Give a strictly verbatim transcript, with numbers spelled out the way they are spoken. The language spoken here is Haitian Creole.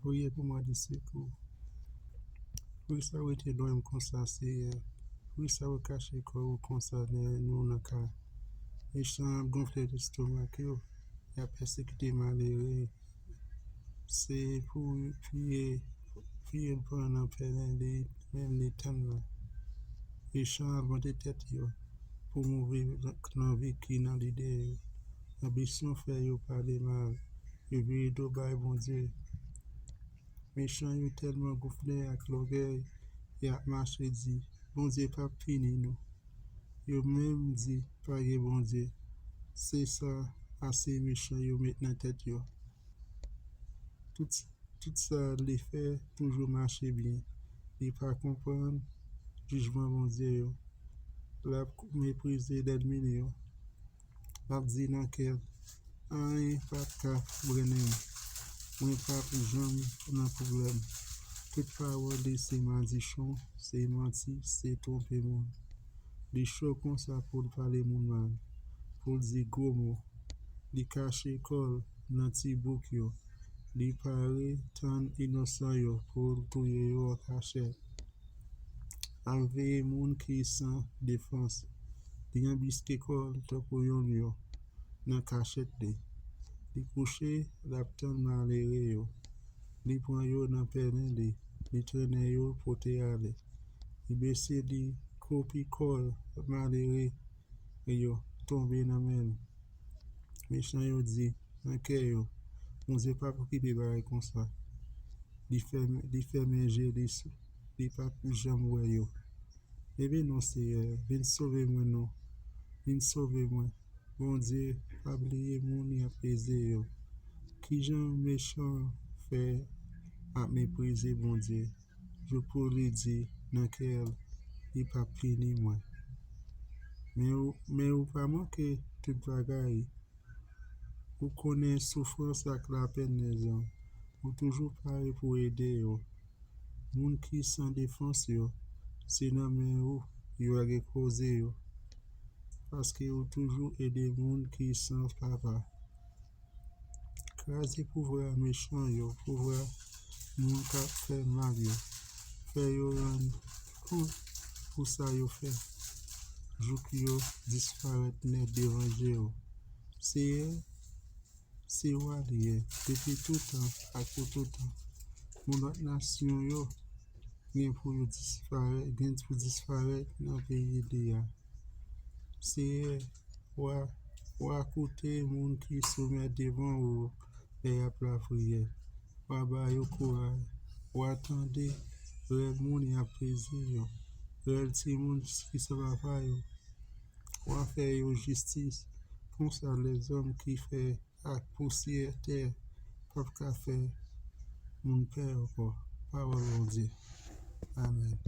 Priyè pou mande sekou. Poukisa w rete lwen m konsa, Seyè? Poukisa w kache kò w konsa dèyè nou nan kay? Mechan ap gonfle lestomak yo, y ap pèsekite malere. Se pou piye, piye l pran nan pèlen li, menm li tann la. Mechan ap vante tèt yo pou move nan vi ki nan lide yo. Anbisyon fè yo pale mal, yo vire do bay Bondye. Mechan yo tèlman gonfle ak lògèy, y ap mache di, Bondye p ap pini nou. Yo menm di, pa gen Bondye. Se sa ase mechan yo met nan tèt yo. Tout, tout sa li fè toujou mache byen. Li pa konprann jijman Bondye yo. L ap meprize lènmi l yo. L ap di nan kè l, anyen p ap ka brennen m. Mwen p ap janm nan pwoblèm. Tout pawòl li se madichon, se manti, se twonpe moun. Li cho konsa pou l pale moun mal, pou l di gwo mo. Li kache kò l nan ti bouk yo. Li pare tann inosan yo pou l touye yo an kachèt. L ap veye moun ki san defans. Li anbiske kò l tankou yon lyon nan kachèt li. Li kouche, l ap tann malere yo. Li pran yo nan pèlen li, li trennen yo pote ale. Li bese, li kwopi kò l, malere yo tonbe nan men l. Mechan yo di nan kè yo, Bondye p ap okipe bagay konsa. Li fèmen, li fèmen je li, li p ap janm wè yo. Leve non, Seyè, vin sove mwen non. Vin sove mwen. Bondye pa bliye moun y ap peze yo. Kijan mechan fè ap meprize Bondye? Jou pou li di nan kè l, li p ap pini mwen. Men ou, men ou pa manke tout bagay. Ou konnen soufrans ak lapenn lèzòm. Ou toujou pare pou ede yo. Moun ki san defans yo, se nan men ou yo al repoze yo. Paske ou toujou ede moun ki san papa. Kraze pouvwa mechan yo, pouvwa moun k ap fè mal yo. Fè yo rann kont pou sa yo fè, jouk yo disparèt nèt devan je w. Seyè, se w a li ye, depi toutan ak pou toutan. Moun lòt nasyon yo gen pou yo disparèt, gen pou disparèt nan peyi li a. Seyè, w a, w a koute moun ki soumèt devan ou lè y ap lapriyè. W a ba yo kouraj. W a tande rèl moun y ap peze yo, rèl timoun ki san papa yo. W a fè yo jistis. Konsa, lèzòm ki fè ak pousyè tè p ap ka fè moun pè ankò. Pawòl Bondye. Amèn.